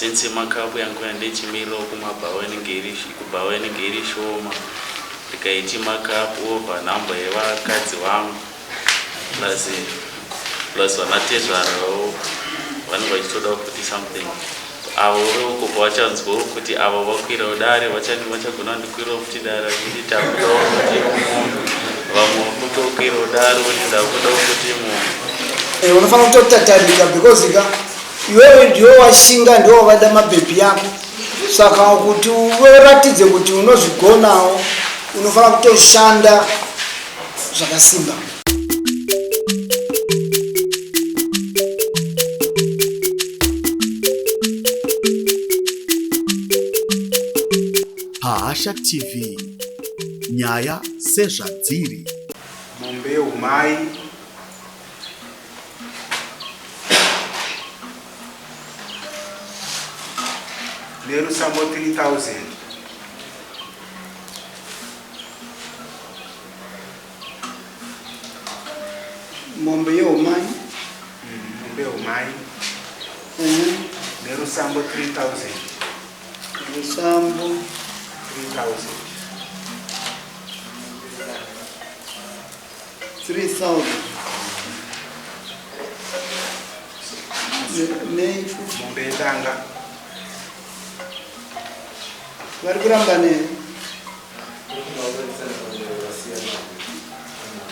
Since makapu yangu yandichimirirawo kumabhawa inenge iri kubhawa inenge iri shoma ndikaiti makapu over number yevakadzi vangu plus plus vanatezvarawo vanenge vachitodawo futi something avo veuko pavachanzwawo kuti avo vakwirawo dare vachagona kundikwirawo futi dare vachiti takudawo futi munhu vamwe vakutokwirawo dare voti ndakudawo futi munhu. Eh, unofanira kutotatarika because ka iwewe ndiwe washinga ndiwe wavada mabhebhi yako saka kuti uratidze kuti unozvigonawo unofanira kutoshanda zvakasimba. Pahasha TV, nyaya sezvadziri. Mombe yeumai Nerusambo 3000. Mombe yeumai. Mombe yeumai. Nerusambo 3000. Rusambo 3000. 3000. Nei futi? Mombe yedanga. Vari kuramba nei?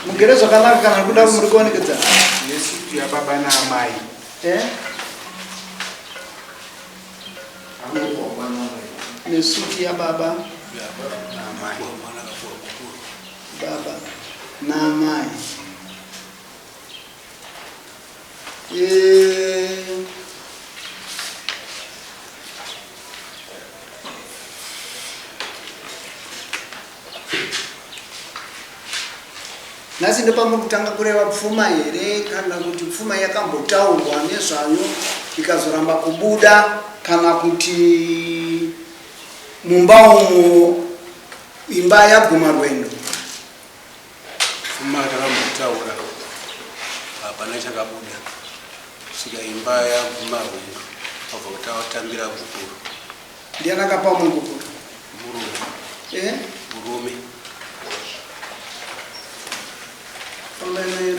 Mugere zvakanaka kana kuda muri kuonekedzana. Nesutu yababa naamai. Eh? Nesuti yababa naamai. Baba naamai. Eh, nhasi ndopamuri kutanga kureva pfuma here kana kuti pfuma yakambotaurwa nezvayo ikazoramba kubuda kana kuti mumba umu Imba yaguma rwendo. Pfuma takambotaura hapana chakabuda kusvika imba yaguma rwendo pabva tatambira gupuro. Ndiani akapa umwe gupuro? Murume. Eh? Murume.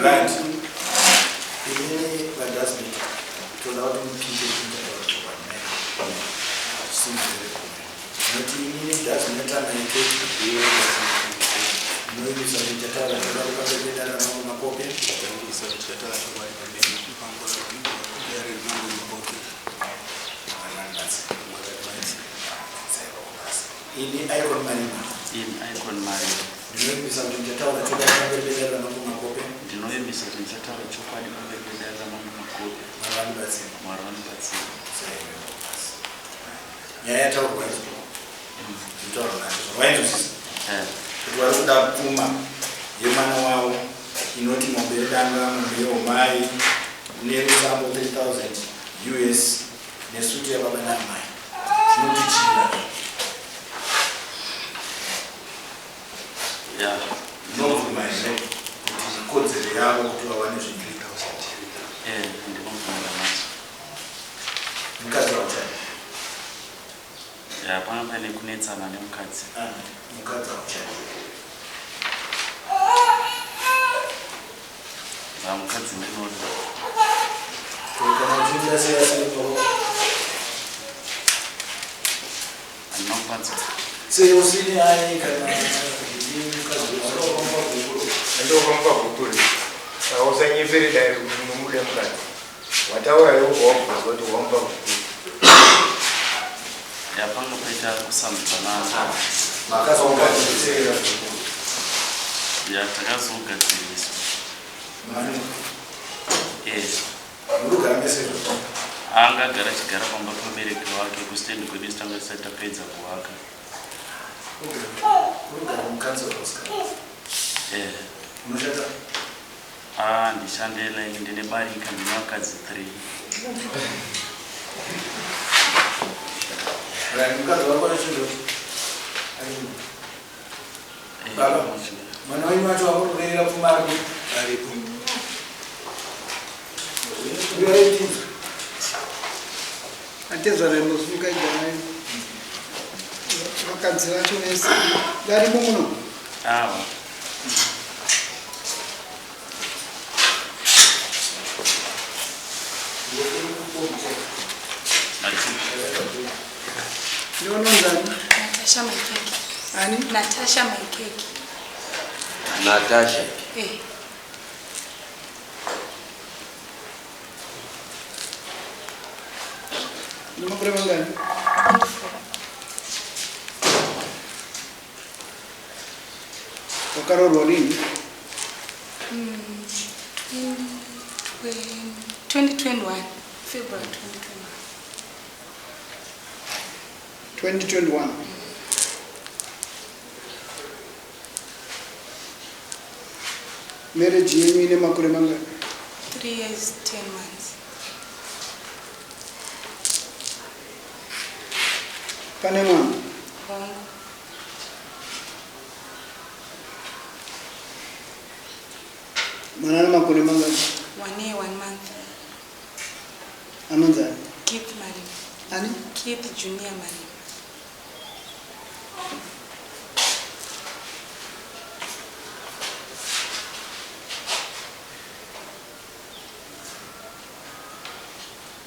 Right. Inini VaDasmit toda kuti mupinde Noti inini does matter maite ndinoimbisa kuti ndichataura chokwadi pamberi pedare raMambo Makope. Ndinoimbisa kuti ndichataura chokwadi pamberi pedare raMambo Makope. Mwari vandibatsire. Mwari vandibatsire. Ini Icon Marima. Ini Icon Marima. Ndinoimbisa kuti ndichataura chokwadi pamberi pedare raMambo Makope. Ndinoimbisa kuti ndichataura chokwadi pamberi pedare raMambo Makope. Mwari vandibatsire. Mwari vandibatsire. Nyaya yataurwa izvo zvitaurwa nacho zvawainzwisisa kuti vari kuda pfuma yemwana wavo inoti mombe yedanga, mombe yeumai nerusambo 3000 us nesuti yababa naamai chinoti chii Yeah. Unobvuma here kuti ikodzero yavo kuti vawane zvinhu 3000? Eh, ndinobvuma nacho. Mukadzi hauchadi. Ya, pano pane kunetsana nemukadzi. Ah, mukadzi hauchadi. Ya, mukadzi ndinoda. Kana uchiita sei asiri pako? Handina mukadzi. Sei usini ai kana mukadzi Ndokwamba gupuri. Saka usanyepere dare kuti unomuda mukadzi. Wataura iwe ubva wabvunzwa kuti wamupa gupuri. Ya, panga paita kusanzwanana. Makazogadzirisa. Ya, takazogadziriswa. Mani. Eh. Murugara mese. Anga agara achigara pamba pemubereki wake kustand kwedu isu tanga tisati tapedza kuvaka. Murugara mucouncil house. Eh. Unoshanda? Ah, ndishande like ndine barika ndine vakadzi 3. Right, mukadzi wako anochinja. Baba, mwana wenyu wacho wakururira pfuma aripo. Aripo. Tezvara imbosumuka igarai. Vakadzi vacho vese varimo muno. Ava. Ndiononzani? Natasha Maikeke. Ani? Natasha Maikeke. Natasha. Eh. Nemakore mangani? 24. Wakaroorwa rini? 2021. February 2021. 2021. Marriage yenyu ine makore mangani? 3 years, 10 months. Pane mwana? Hongu. Mwana ane makore mangani? 1 year, 1 month. Anonzani? Keith Marima. Ani? Keith Junior Marima.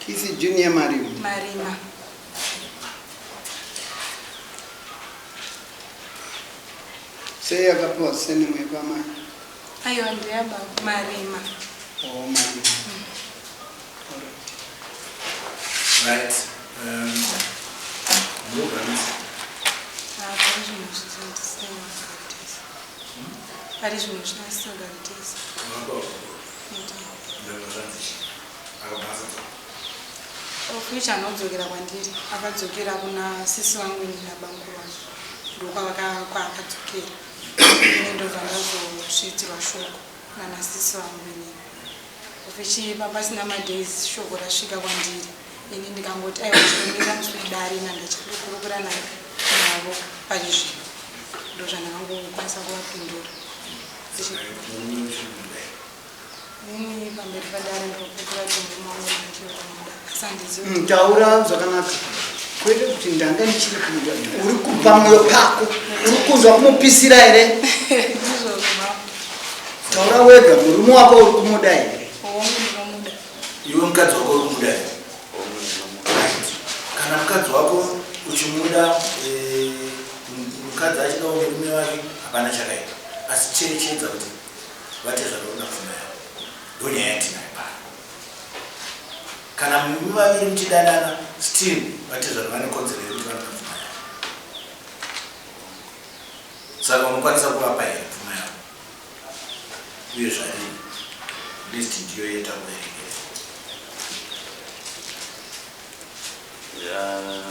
Keith Junior Marima. Marima. Sei akapiwa surname yekwamai? Aiwa ndeyababa. Marima. Oh, Marima. Alright. Right. Ndogramisa. Ah, pari zvino zvisina. Pari zvino zvinasingagaritisi. Of which anodzokera kwandiri, akadzokera kuna sisi vangu ini nabankuru vangu, ndokwaakadzokera. Ini ndobva ndazosvitirwa shoko nana sisi vangu inini, of which pasina madays shoko rasvika kwandiri. Ini ndikangoti aiwa, chinomira musi wedare nandachikukurukura navo. Pari zvino ndo zvandakangokwanisa kuvapindura. Ini pamberi padare ndokupindura kuti murume wangu ndachiri kumuda, asi handizivi. Taura zvakanaka, kwete kuti ndanga ndichiri kuda. Uri kubva mwoyo pako, uri kunzwa kumupisira here? Ndizvozvo mama. Taura wega, murume wako uri kumuda here? Hongu, ndinomuda. Iwe mukadzi wako uri kumuda here? Hongu, ndinomuda. Right. Kana mukadzi wako uchimuda, mukadzi achidawo murume wake, hapana chakaipa, asi cherechedza kuti vatezvara una pfuma yavo. Ndonyaya yatinayo pano. Kana mumi vaviri muchidanana, still vatezvara vane kodzero yekuti vanoda pfuma yavo. Saka unokwanisa kuvapa here pfuma yavo, uye zvadini? List ndiyo yeta kuverengera.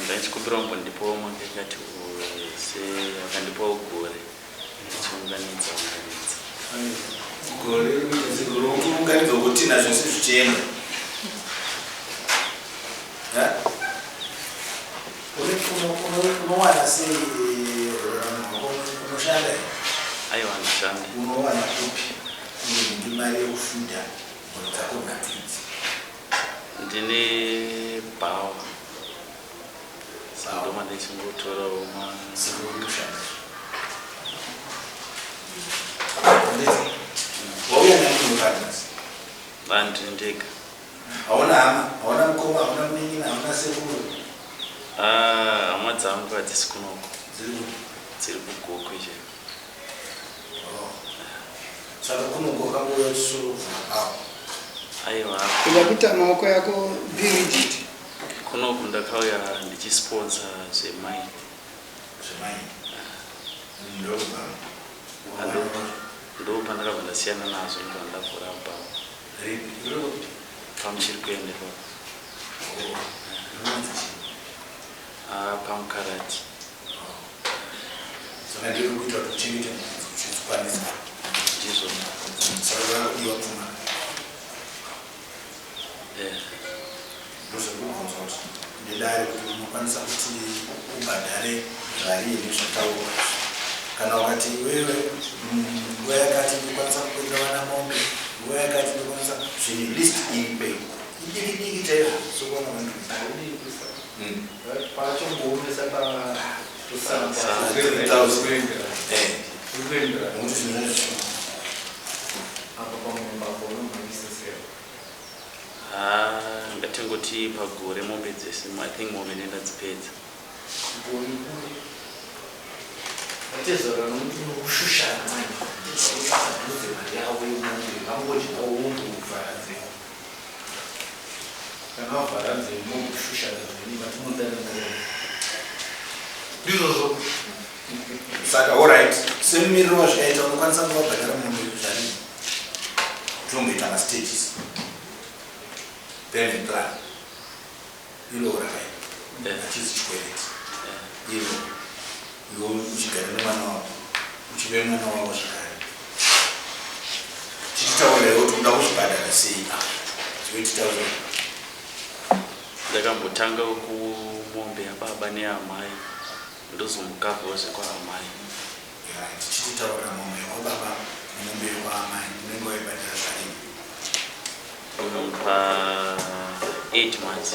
Ndaichikumbira kumbondipawo makakati se akandipawo gore ndichiunganidza unganidza. Gore rokuunganidza kutina zvese zvichienda. Eh? Unowana sei uraramo hwako? Unoshanda here? Aiwa, handishandi. Unowana kupi ndi mari yekufudha mhuri dzako nhatu idzi? Ndine bhawa, ndoma ndichingotorawo ma Saka uri kushanda. Handiti? Wauya nani mupartners? Handiri ndega. Hauna hama, hauna mukoma, hauna munin'ina, hauna sekuru? Ah, hama dzangu hadzisi kunoko. Dziri kupi? Dziri kuGokwe chaiko. Oh. Saka kunoko wakangouya uchisoro awo? Aiwa. Kuda kuita maoko yako be rigid. Kunoku ndakauya ndichisponsor zvemine. Zvemine ndokubva? Ndo pandakabva ndasiyana nazvo, ndobva ndavhura bhawa. Ripi iri? Pamuchiri kuenda ipapo. Rinonzi chii? Ah, pamukarati. Saka ndiri kuita kuti uchengete mhuri uchizikwanisa? Ndizvo. Saka vakudiwa pfuma? Eh. Ndozvekubvunza kuti ndedare kuti unokwanisa kuti ubhadhare zvari here zvataurwa. Kana ukati iwewe nguva yakati ndokwanisa kukwenda vana mombe, nguva yakati ndokwanisa zvini, list iri pei, idiki diki chaizvo, sokuona vanhu. Pachongoomesa pa apa pamombe apo unomhanyisa sei? Ah, ngatingoti pagore mombe dzese, I think mombe ndendadzipedza. Gore kure. Vatezvara nokuti nokushushana manje. Tezvara mari yavo yemombe vangodyawo vombovhara nzeve. Kana vavhara nzeve mokushushana zvenyu matinodana nayo. Ndizvozvo. Saka alright, semumiriro wazvikaita unokwanisa kuvabhadhara mombe zvarii? Tinomboita mastages. Payment plan. Iro rakaita. Hachisi chikwereti. Iro. Iwe uchigara nemwana wako. Uchive mwana wavo zvakare. Chichitaura iwe kuti unoda kuzvibhadhara sei apa. 20,000. Ndakambotanga kumombe yababa neyamai, ndozomukavhawo zvekwaamai. Right, chichitaura mombe yekwababa nemombe yekwaamai unenge waibhadhara zvakadini? Pa 8 months.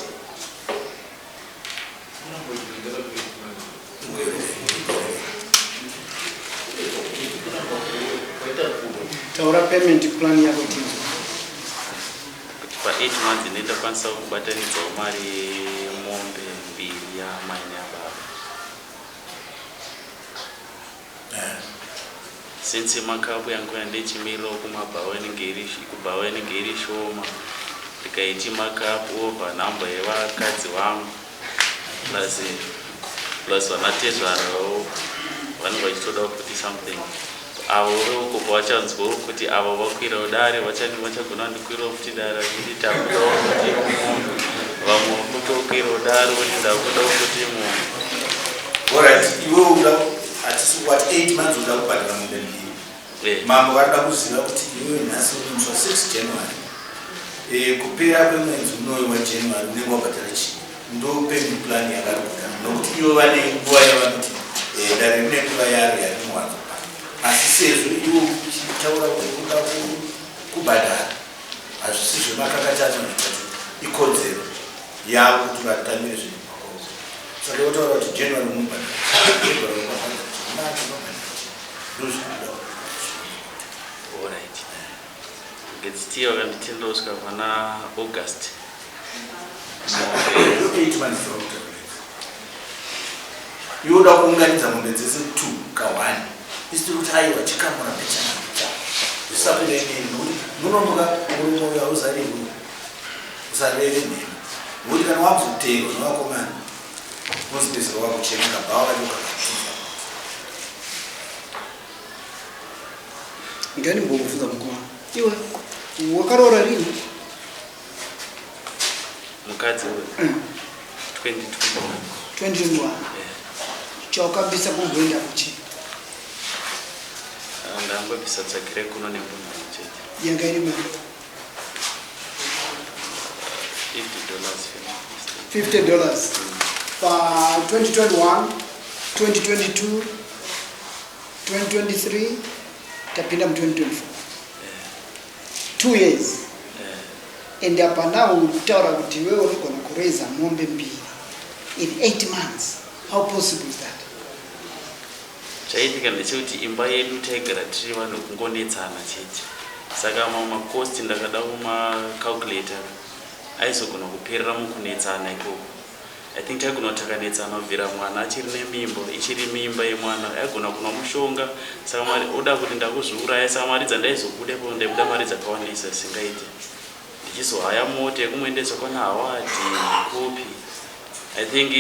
Taura payment plan yako tinzwe. Kuti pa 8 months ndinenge ndakwanisa kubatanidzawo mari yemombe mbiri yaamai neyababa. Since makapu yangu yandichimirirawo kumabhawa inenge iri kubhawa inenge iri shoma, ndikaiti makapu over nhamba yevakadzi vangu plus vanatezvarawo vanenge vachitoda futi something. Avo veuko pavachanzwawo kuti avo vakwirawo dare, vachagona kundikwirawo futi dare vachiti takudawo futi munhu. Vamwe kutokwirawo dare kuti ndakudawo futi munhu. Alright, iwe uda hatisi what 8 months uda kubhadhara mombe mbiri. Mambo varikuda kuziva kuti iwewe nhasi uri musi wa 6 January. Kupera kwemwedzi unoyu waJanuary unenge wabhadhara chii? Ndo payment plan yavari kuda nokuti ivo vane nguva yavanoti dare rine nguva yaro yarinowanzopa, asi sezvo ivo uchitaura kuti unoda kubhadhara hazvisi zvemakakatanwa zvitatu, ikodzero yavo kuti vatambire zvinhu makozo. Saka votaura kuti January unobhadhara, February unobhadhara, March unobhadhara, ndozvinoda. Alright. Gadzitiya vakanditendera kusvika pana August. 8 months dzakuta iwe uda kuunganidza mombe dzese 2 ka 1, isi tiri kuti aiwa, chikamura mbichana mbichana zvisapinda inini, nokuti munomuka murume uyo hauzarihwi, usareve nhema, nokuti kana wakuzoteerwa nevakomana unozopedzisira wakuchema kabhawa kacho kakatiza. Ngandimbomubvunza mukoma, iwe wakaroora rini? Mukadzi uyu 2021. 2021. Chawakabvisa kumboenda kuchi? Ndangobvisa tsvakire kuno nembunhano chete. Yanga iri mari? $50. $50 pa 2021, 2022, 2023, tapinda mu2024, 2 years, and apa now uri kutaura kuti iwewe unogona kureza mombe mbiri in 8 months. How possible is that? Chaitika ndechekuti imba yedu taigara tiri vanhu kungonetsana chete, saka mamwe macost ndakada kumacalculator aizogona kuperera mukunetsana ikoko. I think taigona kuti takanetsana kubvira mwana achiri nemimba, ichiri mimba yemwana, aigona kunwa mushonga. Saka mari oda kuti ndakuzviuraya, saka mari dzandaizobuda ipapo ndaibuda mari dzakawandisa zvisingaiti, ndichizohaya mota yekumuendesa kwana Hawadi kupi. I think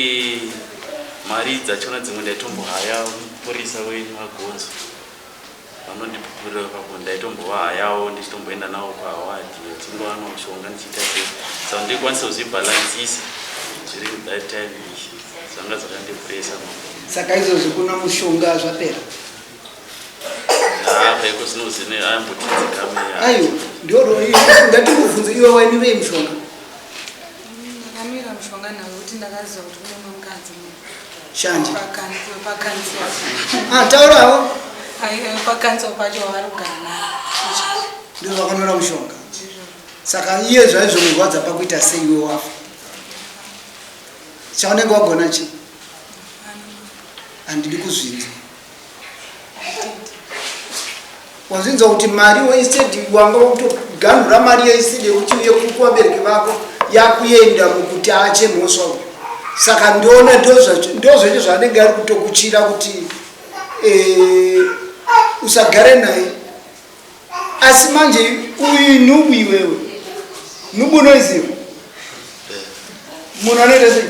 mari dzachona dzimwe ndaitombohaya mupurisa wenyu agonzo vanondipupurira ipapo, ndaitombovahayawo ndichitomboenda navo kuHawadi vachingowana mushonga ndichiita sei, saka ndikwanisa kuzvibhalansisa zviri that time ichi zvanga zvakandipuresa. Saka izvozvi kuna mushonga zvapera? Apa iko zvinozine ayambotidzikamira. Aiwa, ndoro ngatimubvunze, iwe wainirei mushonga? Ndakamira mushonga nawo kuti ndakaziva kuti kune mumwe mukadzi. Shanje. Pacouncil. Ah, taurawo. Pacouncil pacho wavari kugara naye. Ndizvo vakanora mushonga. Saka iye zvaizvomurwadza pakuita sei iwe wafa? Chaunenge wagona chii? Handidi kuzvinzwa. Wazvinzwa kuti mari instead wanga wakutoganhura mari yeiside yekuti uye kuvabereki vako yakuenda mukuti ache mhosva uyu. Saka ndoona ndozvacho zvaanenge ari kutokuchira kuti eh, usagare naye. Asi manje uyu nhubu iwewe. Nhubu unoiziva? Munhu anoita sei?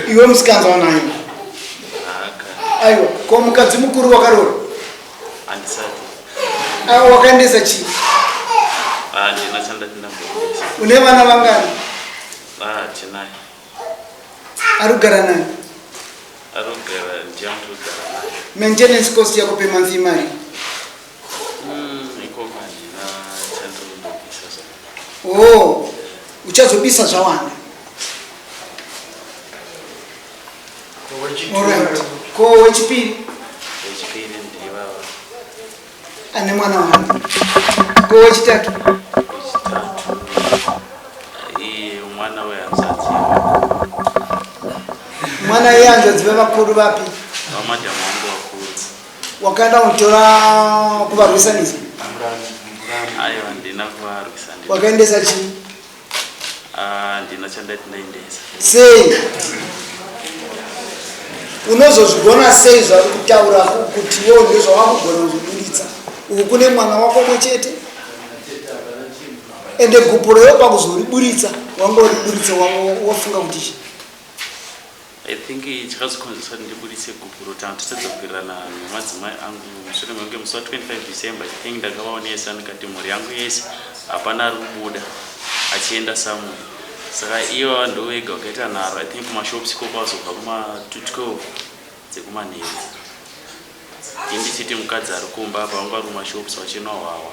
Iwe musikanzwa wanaye. Aiwa, ko mukadzi mukuru wakaroora? Handisati. Aiwa, wakaendesa chii? Handina chandati ndamboendesa. Une vana vangani? Ah, tinaye. Ari kugara nani? Ari kugara ndiye andiri kugara naye. Maintenance cost yako per month imari? Ikoko handina chandiri kumbobvisa zva. Oh, uchazobisa zvawanda. Alright. Ko wechipiri? Wechipiri ndivava. Ane mwana wani. Ko wechitatu? Wechitatu. Iye mwana wehanzvadzi. Mwana yehanzvadzi vevakuru vapi? Vamadhamu vangu vakuru. Wakaenda kunotora kuvarwisanisa? Aiwa, handina kuvarwisa. Wakaendesa chii? Handina chandati ndaendesa. Sei? Unozozvigona sei zvauri kutaura kuti iwewe ndozvawakugona kuzviburitsa? Uku kune mwana wako umwe chete. Ende gupuro yo pakuzoriburitsa wanga uriburitsa wafunga kuti chii? I think chakazokonzeresa kuti ndibudise gupuro tanga tisatadza kuwirirana nemadzimai angu mushure mekunge musi wa 25 December. I think ndakavaonesa ndikati mhuri yangu yese hapana ari kubuda achienda somewhere. Saka ivo ndo vega vakaita nharo. I think kumashops ikoko vazobva kuma 2:12 dzekumanheru. Ini ndichiti mukadzi ari kumba apa vanga vari kumashops vachinwa hwahwa.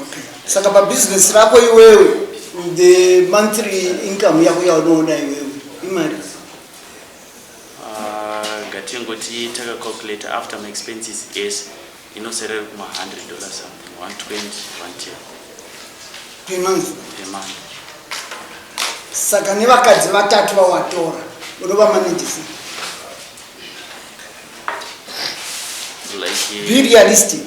Okay. Saka pabusiness rako iwewe the monthly income yako yaunoona iwewe imari? Ngatingoti takacalculate after my expenses ese inoserera kuma $100 something, 120, 110 per month. Per month. Saka nevakadzi vatatu vawatora unova manage sei? Like, be realistic.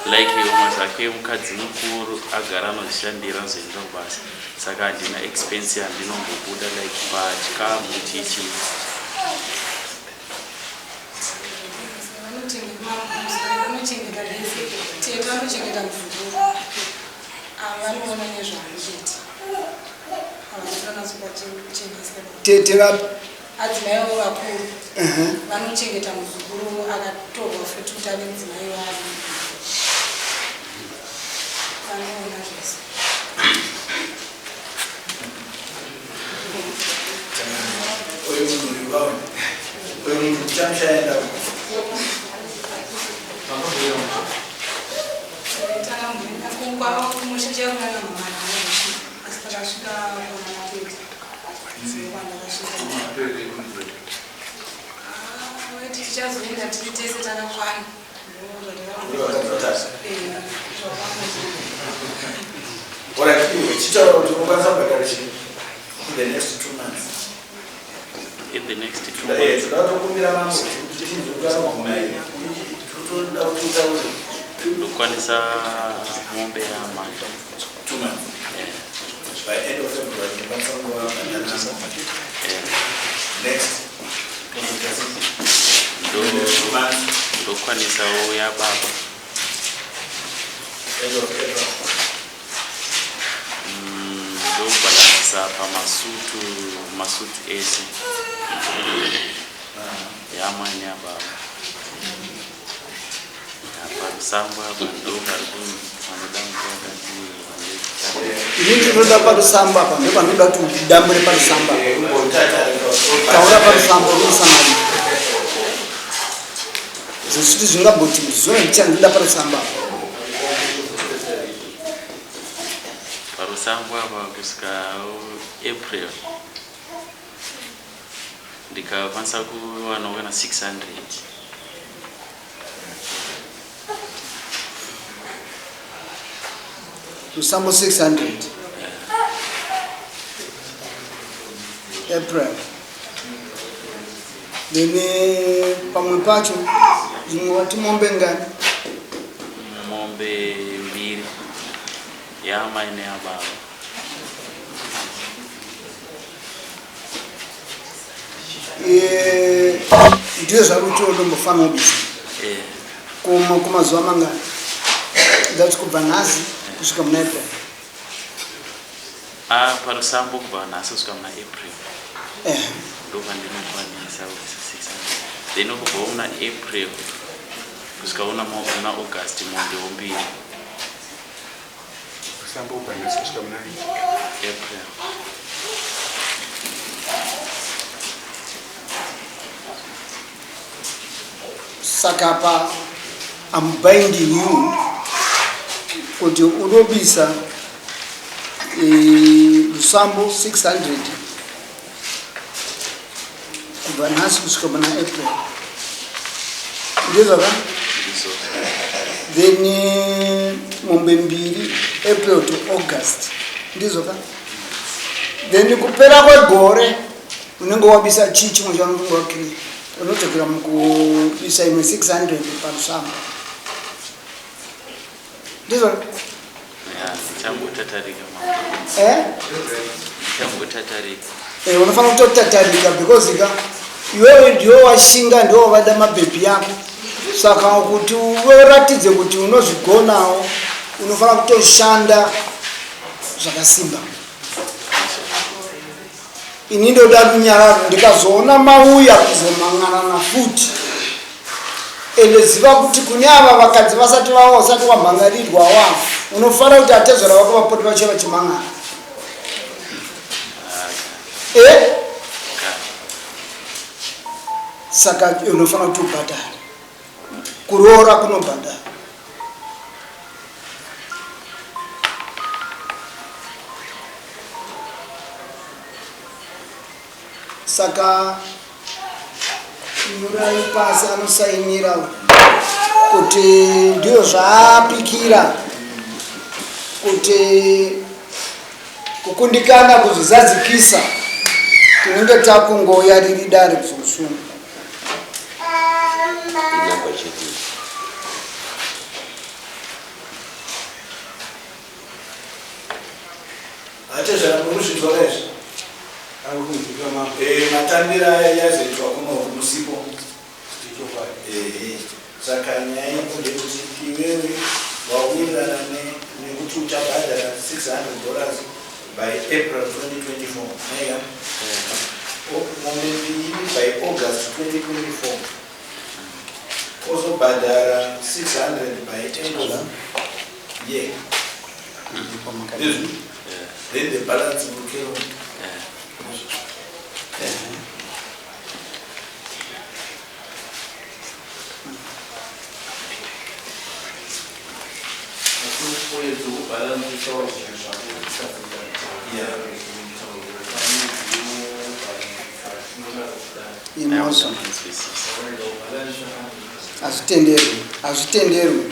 Like umwe zvake mukadzi mukuru agara anozvishandira anozoenda kubasa, saka handina expense yandinombobuda like pachikamu chichi. Vanochengeta vese, tete vanochengeta muzukuru, ava vanoona nezvangu chete, havasi Tete vapi? Adzimai vavo vakuru vanochengeta muzukuru akatorwa futi kuti ave mudzimai wavo, vanoona zvese. Uyu munhu uyu vaona. Uyu munhu tichamushaenda. Kumusha chakunana mama asi takasvika kwana tete kwandakasvika tichazoenda tiri tese takakwana. Alright, iwe chitaura kuti unokwanisa kubhadhara chii in the next 2 months. In the next 2 months. Toda kutokumbira mambo kuti tinzwe kuti anoguma here. Totoda kuti utaure. Ndokwanisa mombe yamai. 2 months. By end of February ndokwanisa kunova bhadhara. Next. Ndokwanisawo yababa. End of April. Ndobhadharisa pamasutu, masutu ese yamai neyababa. Parusambo apa ndo pari panoda mukati. Ini ndinoda parusambo apa ndo panoda kuti udambure parusambo apa. Taura parusambo unosamari zvositi zvingamboti zuva ndichandoda parusambo apa. Parusambo apa kusvika April ndikakwanisa kuwanawo kana 600. Rusambo 600. April. Then pamwe pacho zvimwe wati mombe ngani? Mombe mbiri yaamai neyababa. Eh, ndiyo zvari kuti unombofanira kubisa Eh, kumazuva mangani? That's kubva nhasi kusvika muna April. Ah, parusambo kubva nhasi kusvika muna April. Eh. Ndopandinokwanisa kubvisa 600. Then kubva muna April kusvika muna August mombe mbiri. Rusambo kubva nhasi kusvika muna April. Saka pa I'm binding you kuti unobisa rusambo 600 kubva nhasi kusvika muna April. Ndizvo ka? Ndizvo. Then mombe mbiri April to August. Ndizvo ka? Then kupera kwegore unenge wabisa chii chimwe chaunenge wakiri unodzokera mukubisa imwe 600 parusambo. Ndizvo? Ya, ndichangotatarika mama. Eh? Ndichangotatarika. Eh, unofanira kutotatarika because ka iwewe ndiwe washinga, ndiwe wavada mabhebhi yako, saka kuti uratidze kuti unozvigonawo unofanira kutoshanda zvakasimba. Ini ndoda kunyarara, ndikazoona mauya kuzomhan'arana futi, ende ziva kuti kune ava vakadzi vasati vava usati wamhan'arirwa wa unofanira kuti atezvara vako vapote vachiva vachimhan'ara. Eh? Saka unofanira kuti ubhadhare. Kuroora kunobhadhara. Saka nyorai pasi anosainira kuti ndiyo zvaapikira kuti kukundikana kuzvizadzikisa tinenge takungouya riri dare kuzosunga. Inamba chete. Atezvara muri kuzvinzwa izvi? Ari kunzwika mambo. Eh, matambiro aya yazoitwa kuno musipo. Ichokwadi. Ehe. Saka nyaya ipo ndeyekuti iwewe wawirirana nekuti uchabhadhara $600 by April 2024. Naiga? Mombe mbiri by August 2024. Ozobhadhara 600 by end of year. Ndizvo? Then the balance will carry on. Yeah. Imhosva. Hazvitenderwi, hazvitenderwi.